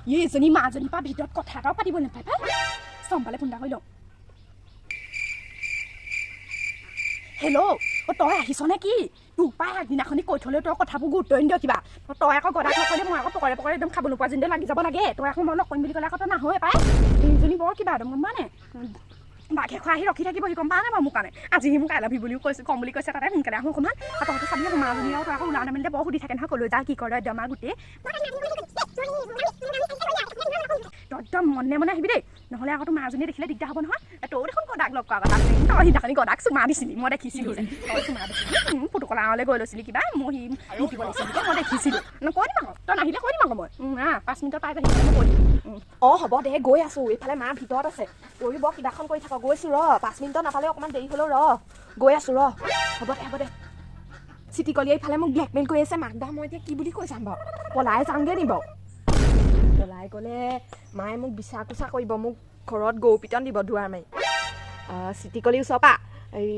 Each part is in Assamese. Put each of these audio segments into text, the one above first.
এইজনী মাজনীৰ পৰা ভিতৰত কথা এটাও পাতিব নাপায় পাই। চম্পালে ফোন এটা কৰি লওঁ। হেল্ল', অ' তই আহিছ নে কি? তোক পাই আগদিনাখনি কৈ থ'লেও তই কথাবোৰ গুৰুত্ব নিদিয় কিবা। তই আকৌ গদাক নকৰিলে মই আকৌ পকৰে পকৰে একদম খাব নোপোৱা যেন লাগি যাব লাগে। তই আকৌ মই লগ কৰিম বুলি ক'লে আকৌ তই নাহয় পাই। এইজনী বৰ কিবা একদম, গম পাৱ নে? বাঘে খোৱা আহি ৰখি থাকিবহি, গম পাৱ নে বাৰু? মোৰ কাৰণে আজি সি মোক I love you বুলিও কৈছে, ক'ম বুলি কৈছে। তাতে সোনকালে আহোঁ অকণমান। আৰু তহঁতে চাবি আকৌ, মাজনী আৰু তই আকৌ ওলাওঁতে মেলিলে বৰ সুধি থাকে নহয়, ক'লৈ যা, কি কৰ। একদম আৰু গোটেই তই একদম মনে মনে আহিবি দেই, নহ'লে আকৌ তোৰ মাজনীয়ে দেখিলে দিগদাৰ হ'ব নহয়। তয়ো দেখোন গদাক লগ কৰা কথা আছিলে। তই সিদিনাখনি গদাক চুমা দিছিলি, মই দেখিছিলোঁ যে তই চুমা দিছিলি। পুতুকলা গাঁৱলৈ গৈ লৈছিলি কিবা, মই সি মুতিব লাগিছিল, মই দেখিছিলোঁ। কৈ দিম আকৌ, তই নাহিলে কৈ দিম আকৌ মই। আহ, 5 মিনিটত পাই যাবি, মই কৈ দিম। অঁ, হ'ব দে, গৈ আছোঁ। এইফালে মা ভিতৰত আছে, তয়ো বৰ কিবাখন কৰি থাক। গৈছোঁ ৰ, 5 মিনিটত নাপালে অকণমান দেৰি হ'লেও ৰ, গৈ আছোঁ ৰ। হ'ব দে, হ'ব দে। চিটিকলিয়ে এইফালে মোক ব্লেকমেইল কৰি আছে মাক দা। মই এতিয়া কি বুলি কৈ যাম বাৰু? পলাই যাওঁগৈ নি বাৰু? পলাই গ'লে মায়ে মোক বিচাৰ কোচা কৰিব, মোক ঘৰত গৰু পিটন দিব দুৱাৰ মাৰি। চিটিকলিৰ ওচৰৰ পৰা এই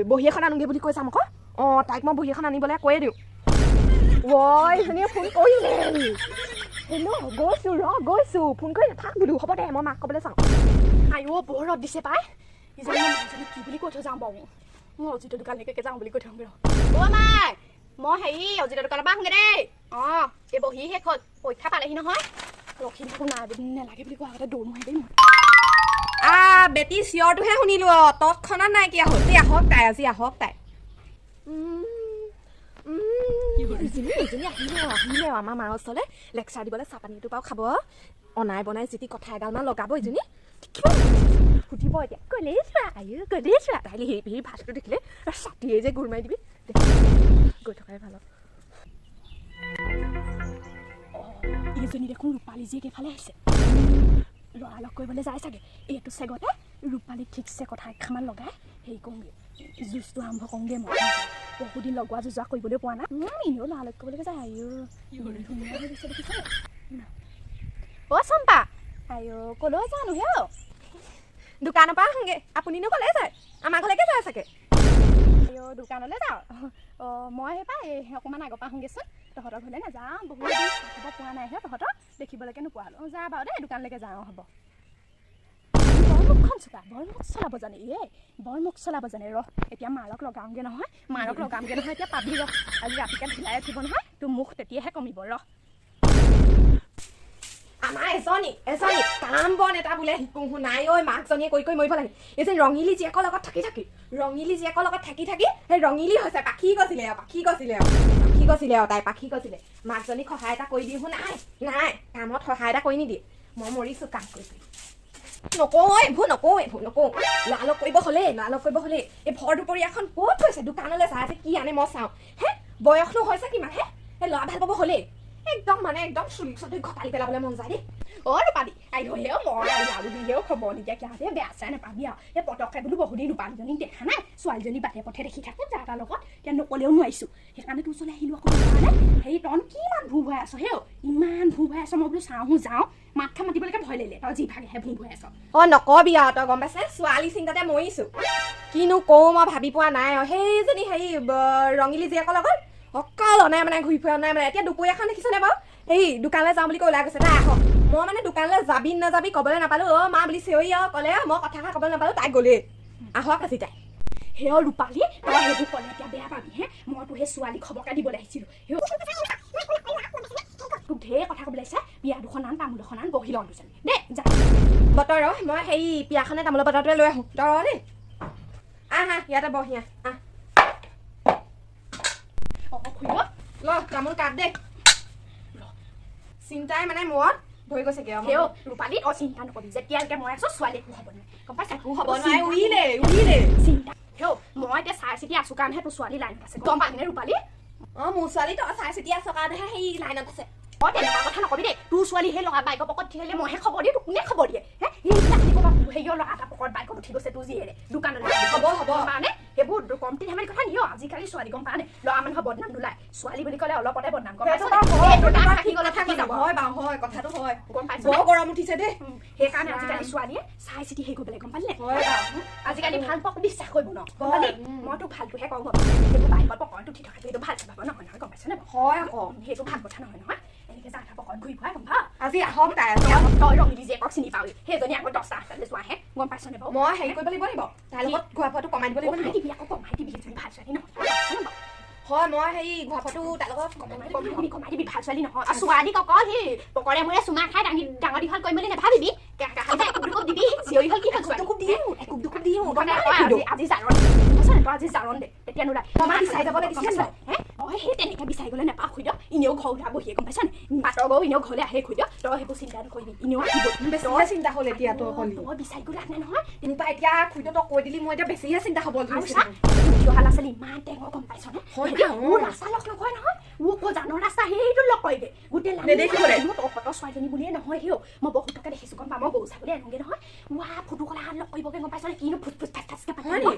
বহী এখন আনোগৈ বুলি কৈ যাম আকৌ। অঁ, তাইক মই বহী এখন আনিবলৈ কৈয়ে দিওঁ। ঐ, এইজনীয়ে ফোন কৰিলে। হেল্ল', গৈছোঁ ৰ, গৈছোঁ, ফোন কৰি নাথাক বোলো। হ'ব দে, মই মাক ক'বলৈ যাওঁ। আইঅ, বৰ ৰ'দ দিছে পাই। ইজনী মানুহজনী কি বুলি কৈ থৈ যাওঁ বাৰু? মই অজিতৰ দোকানলৈকে যাওঁ বুলি কৈ থৈ ৰ। অ' মাই, মই হেৰি অজিতৰ দোকানৰ পৰা আহোঁগৈ দেই। অঁ, এই বহী শেষ হ'ল, পৰীক্ষা পালেহি নহয়। ৰখি থাকোঁ নাই বুলি, নালাগে বুলি কোৱা আগতে দৌৰ নহয় দেই মই। আ বেটি, চিঞৰটোহে শুনিলোঁ। অঁ, তৎক্ষণাত নাইকিয়া হ'ল। এই আহক তাই, আজি আহক তাই। ইজনী ইজনী আহিলে আৰু, আহিলে আৰু আমাৰ মাৰ ওচৰলৈ লেকচাৰ দিবলৈ। চাহ পানী এটোপাও খাব, অনাই বনাই যি টি কথা এগালমান লগাব ইজনী। কিমান সুধিব এতিয়া, ক'লে যোৱা আয়ো, ক'লে যোৱা? তাই লিহিৰি পিহিৰি ভাতটো দেখিলে ছাতিয়ে যে গোৰ মাৰি দিবি। গৈ থকাই ভাল। এইজনী দেখোন ৰূপালী জীয়েক এইফালে আহিছে। ল'ৰা লগ কৰিবলৈ যায় চাগে। এইটো চেগতে ৰূপালীক ঠিকছে কথা এষাৰমান লগাই হেৰি কৰোঁগৈ, যুঁজটো আৰম্ভ কৰোঁগৈ। মই বহুত দিন লগোৱা যুঁজোৱা কৰিবলৈ পোৱা নাই। এনেও ল'ৰা লগ কৰিবলৈ যায়। আইঅ, ধুনীয়া হৈ গৈছে, দেখিছে? অ' চম্পা, আইঅ, ক'লৈ জানো হে? দোকানৰ পৰা আহোঁগৈ। আপুনিনো ক'লে যায়? আমাৰ ঘৰলৈকে যায় চাগে। আইঅ, দোকানলৈ যাওঁ। অঁ, মই সেই পাই এই অকণমান আগৰ পৰা আহোঁগৈচোন, তহঁতৰ ঘৰলৈ নাযাওঁ। বহুত দিন থাকিব পোৱা নাই হে, তহঁতৰ দেখিবলৈকে নোপোৱা হ'লো। যা বাৰু দেই, দোকানলৈকে যাওঁ, হ'ব। বৰ মুখখন চোকা, বৰ মুখ চলাব জানে। এই বৰ মুখ চলাব জানে। ৰহ, এতিয়া মাৰক লগাওঁগৈ নহয়, মাৰক লগামগৈ নহয়। এতিয়া পাবি ৰহ, আজি ৰাতিকে ঢিলাই উঠিব নহয় তোৰ মুখ, তেতিয়াহে কমিব ৰহ। আমাৰ এজনী এজনী কাম বন এটা বোলে শিকো নাই ঐ, মাকজনীয়ে কৰি কৰি মৰিব লাগে। এইজনী ৰঙিলী জীয়েকৰ লগত থাকি থাকি, ৰঙিলী জীয়েকৰ লগত থাকি থাকি সেই ৰঙিলী হৈছে, পাখি গৈছিলে আৰু, পাখি গৈছিলে আৰু, পাখি গৈছিলে আৰু, তাই পাখি গৈছিলে। মাকজনীক সহায় এটা কৰি দিওঁ নাই, নাই, কামত সহায় এটা কৰি নিদিয়ে। মই মৰিছোঁ কাম কৰি কৰি। নকওঁ এইবোৰ, নকওঁ এইবোৰ, নকওঁ। ল'ৰালগ কৰিব হ'লেই, ল'ৰালগ কৰিব হ'লেই। এই ভৰ দুপৰীয়াখন ক'ত গৈছে? দোকানলৈ চাই আছে, কি আনে মই চাওঁ হে। বয়সনো হৈছে কিমান হে? সেই ল'ৰা ভাল পাব হ'লেই। একদম মানে একদম চুলি চুলি ঘটালি পেলাবলৈ মন যায় দেই। অ' ৰূপালী, আই হেও, মই আৰু হেও খবৰ নিদিয়া কিয় দেই, বেয়া চেয়া নাপাবি আৰু। এই পটককে বোলো বহুদিন ৰূপালীজনীক দেখা নাই, ছোৱালীজনী বাটে পথে দেখি থাকোঁ যা তাৰ লগত, এতিয়া নক'লেও নোৱাৰিছোঁ, সেইকাৰণে তোৰ ওচৰলৈ আহিলোঁ আকৌ। কাৰণে হেৰি, তই কিমান ভূ ভূৱাই আছ হেও, ইমান ভূ ভূৱাই আছ, মই বোলো চাওঁ যাওঁ। মাত খা মাতিবলৈকে ভয় লাগিলে, তই যি ভাগেহে ভূ ভূৱাই আছ। অ, নকবি আৰু তই, গম পাইছে, ছোৱালী চিন্তাতে মৰিছো। কিনো কওঁ মই ভাবি পোৱা নাই। আৰু সেইজনী হেৰি ৰঙিলী জীয়েকৰ লগত অকল অনাই মানে ঘূৰি ফুৰা নাই মানে। এতিয়া দুপৰীয়াখন দেখিছনে বাৰু, সেই দোকানলৈ যাওঁ বুলি কৈ ওলাই গৈছে তাই। আহক, মই মানে দোকানলৈ যাবি নাযাবি ক'বলৈ নাপালোঁ। অ' মা বুলি চিঞৰি আৰু ক'লে, মই কথাষাৰ ক'বলৈ নাপালোঁ, তাই গ'লেই। আহক আজি তাই। হেও ৰূপালী, তই সেইবোৰ ক'লে এতিয়া বেয়া পাবি হে। মই তোৰ সেই ছোৱালী খবৰকে দিবলৈ আহিছিলোঁ। তোক ঢেৰ কথা ক'বলৈ আহিছে। বিয়া দুখন আন, তামোল এখন আন, বহি লওঁ দুজনী দেই, যা। বতৰ ৰ, মই হেৰি পিয়াখনে তামোলৰ বটৰটোৱে লৈ আহোঁ, তই ৰ দেই। আহ আহ, ইয়াতে বহি, আহ আহ। অঁ, খুৰিব। ল, তামোল কাট দেই। চিন্তাই মানে মূৰত ধৰি গৈছেগে আৰু। হেও ৰূপালী, অ, চিন্তা নকৰিবি। যেতিয়ালৈকে মই আছো, ছোৱালী একো হ'ব নোৱাৰে, গম পাইছা? একো হ'ব নোৱাৰে, উৰিলে উৰিলে। চিন্তা, হেও, মই এতিয়া চাই চিতি আছো কাৰণেহে তোৰ ছোৱালী লাইনত আছে, গম পালিনে ৰূপালী? অঁ, মোৰ ছোৱালী তই চাই চিতি আছ কাৰণেহে সেই লাইনত আছে। অ, তেনেকুৱা কথা নকবি দেই। তোৰ ছোৱালী সেই ল'ৰা বাইকৰ পকত উঠি আহিলে মইহে খবৰ দিওঁ, তোক কোনে খবৰ দিয়ে হে? সেইদিনাখনি ক'ৰবাত হেৰিয়ৰ ল'ৰা এটা পকত বাইকত উঠি গৈছে তোৰ জীয়েৰে দোকানলৈ। হ'ব, হ'ব। মানে সেইবোৰ কমটি ধেমালি কথা নিয়। আজিকালি ছোৱালী, গম পানে, ল'ৰা মানুহৰ বদনাম নোলায়, ছোৱালী বুলি ক'লে অলপতে বদনাম, গম পাইছ? সেইটো বাৰু হয়, এইটো সেইটো তাত বাৰু থাকি গ'লে থাকি যাব। হয় বাৰু, হয়, কথাটো হয়। গম পাইছ? বৰ গৰম উঠিছে দেই। সেইকাৰণে আজিকালি ছোৱালীয়ে চাই চিতি হেৰি কৰিব লাগে, গম পালি নে? হয় বাৰু। আজিকালি ভাল পোৱাক বিশ্বাস কৰিব ন, গম পালি? হয়। মই তোক ভালটোহে কওঁ, গম পালি? সেইবোৰ বাইকত পকৰত উঠি থকাটো এইটো ভাল স্বভাৱ নহয় নহয়, গম পাইছ নে বাৰু? হয় আকৌ। সেইটো ভাল কথা নহয় নহয়, এনেকে যা তা পকৰত ঘূৰি ফুৰা, গম পা? আজি আহক তাই। তই ৰঙিলী জীয়েকক চিনি পাবি, সেইজনী আকৌ 10টা 8টালৈ যোৱাহে, গম পাইছনে বাৰু? মই হেৰি কৰিব লাগিব নি বাৰু, তাইৰ লগত ঘূৰা ফুৰাটো কমাই দিব লাগিব কমাই নি? দিবি আকৌ, কমাই দিবি। সেইজনী ভাল ছোৱালী নহয়। হয়, মই হেৰি ঘূৰা ফুৰাটো তাইৰ লগত কমাই দিব। কমাই দিবি, কমাই দিবি, ভাল ছোৱালী নহয়। আৰু ছোৱালীক অকল সেই পকৰে মূৰে চুমা খাই ডাঙি ডাঙৰ দীঘল কৰিম বুলি নাভাবিবি। কাষতে একুব দুকুব দিবি। জীয়ৰী হ'ল, কি হ'ল ছোৱালী? দুকুব দিওঁ, একুব দুকুব দিওঁ। মানে তই আজি জাৰণ দে, গম পাইছ নাই? তই আজি জাৰণ দে, তেতিয়া নোলায়। মই বিচাৰি যাব লাগিছিলে নি বাৰু? হে, তই সেই তেনেকে বিচাৰি গ'লে নাপাওঁ খুইদ। এনেও ঘৰ ওলাব বহিয়ে, গম পাইছ নাই? বাটৰ গৰু এনেও ঘৰলৈ আহে খুইদ। তই সেইবোৰ চিন্তা নকৰিবি, এনেও আহিব। বেছিহে চিন্তা হ'ল এতিয়া তই কলি। তই বিচাৰি গ'লে লাভ নাই নহয়। তেনেকুৱা এতিয়া খুইদ, তই কৈ দিলি, মই এতিয়া বেছিহে চিন্তা হ'ব আৰু ধৰিছে। চা, উঠি অহা ল'ৰা ছোৱালী ইমান টেঙৰ, গম পাইছনে? হয় দিয়া, অ। মোৰ ৰাস্তা লগ নকৰে নহয়। ও ক জানৰ ৰাস্তা সেইটো লগ কৰেগে গোটেই লানি। নেদেখিবলে। মোৰ তহঁতৰ ছোৱালীজনী বুলিয়ে নহয় সিও, মই বহুতকে দেখিছো, গম পা? মই গৰু ছাগলী আনোগে নহয়, ৱা ফুটুকলা হাত লগ কৰিবগে, গম পাইছনে? কিনো ফুট ফুট ফাট ফাটকে পাতিব। হয় নি?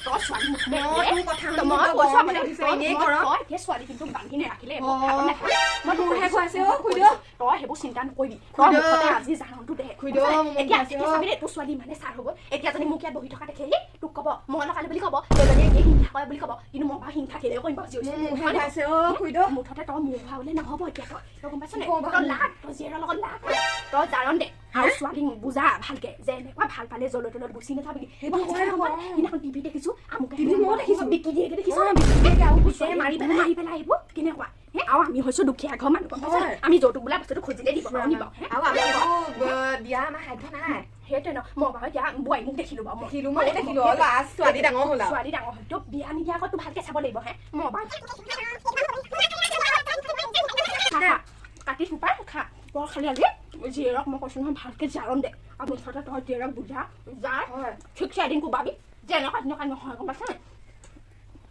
তই ছোৱালী মুঠতে মই তোৰ কথা শুনি মই মোৰ কৈছো গৰম মানে উঠিছে, তই এনেই গৰম। তই এতিয়া ছোৱালী কিন্তু বান্ধি নাৰাখিলে অ। এইবোৰ খাব নাখায়। মই তোক মোৰহে কৈছো, খুৱাইছে অ, খুইদেউ। তই সেইবোৰ চিন্তা নকৰিবি তই। খুইদেউ। মুঠতে আজি জাননটো দে। খুইদেউ, মোৰ মন এতিয়া গৈছে এতিয়া অ। চাবি দেই, তোৰ ছোৱালী ইমানে চাৰ হ'ব, এতিয়া যদি মোক ইয়াত বহি থকা দেখে, তোক ক'ব মই লগালো বুলি ক'ব, সেইজনীয়ে এনেই হিংসা কৰে বুলি ক'ব। কিন্তু মই বাৰু হিংসা কেলেও কৰিম বাৰু জীয়ৰী? মোৰ মোৰহে খুৱাইছে অ খুইদেউ। মুঠতে তই মোৰ ঘূৰাবলৈ নহ'ব এতিয়া। তই গম পাইছ নাই? কি কওঁ বাৰু? তই লাগ, তই জীয়েৰৰ লগত লাগ, তই জাৰণ দে আৰু ছোৱালীক বুজা ভালকে যে এনেকুৱা ভাল পালে জলত তলত গুচি নাযাবি। সেইটো হয় আকৌ। সেইদিনাখন টিভি দেখিছো, আমুকে টিভি ময়ো দেখিছো। বিকি দিয়েকে দেখিছো। অ, বিকি দিয়েগে আৰু গোটেই মাৰি পেলাই। মাৰি পেলাই। এইবোৰ কেনেকুৱা হে? আৰু আমি হৈছো দুখীয়া ঘৰ মানুহ, গম পাইছ? হয়। আমি যৌতুক বোলা বস্তুটো খুজিলে দিব পাৰোঁ নি বাৰু হে? আৰু আমি এইবোৰ দিয়া আমাৰ সাধ্য নাই। সেইটোৱে ন, মই বাৰু এতিয়া বোৱাৰী মোক দেখিলো বাৰু মই। দেখিলো, ময়ো দেখিলো। অ, ল'ৰা ছোৱালী ডাঙৰ হ'ল আৰু। ছোৱালী ডাঙৰ হ'ল, তোক বিয়া নিদিয়া আগত তোক ভালকে চাব লাগিব হে। মই বাৰু খা, খা। কাটি চোপাই খা। বৰ খালি আজি জীয়েৰক মই কৈছো নহয়, ভালকে জাৰণ দে আৰু মুঠতে তই জীয়েৰক বুজা যাৰ হয়। ঠিকছে এদিন কোবাবি যে এনেকুৱা তেনেকুৱা নহয়, গম পাইছ নাই?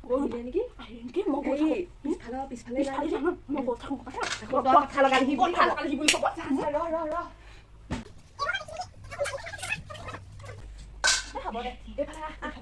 গৰু আহিলে নেকি? আহিলে নেকি? মই গৈ হেৰি, থাকোঁ। পিছফালৰ পিছফালে। পিছফালে যাম ন, মই গৈ থাকোঁ, গম পাইছ নাই? আকৌ তই কথা লগালিহি বুলি কথা ক'ব। লগালিহি বুলি ক'ব। যা, যা, ৰ ৰ ৰ। এ, হ'ব দে, এইফালে আহ, আহ।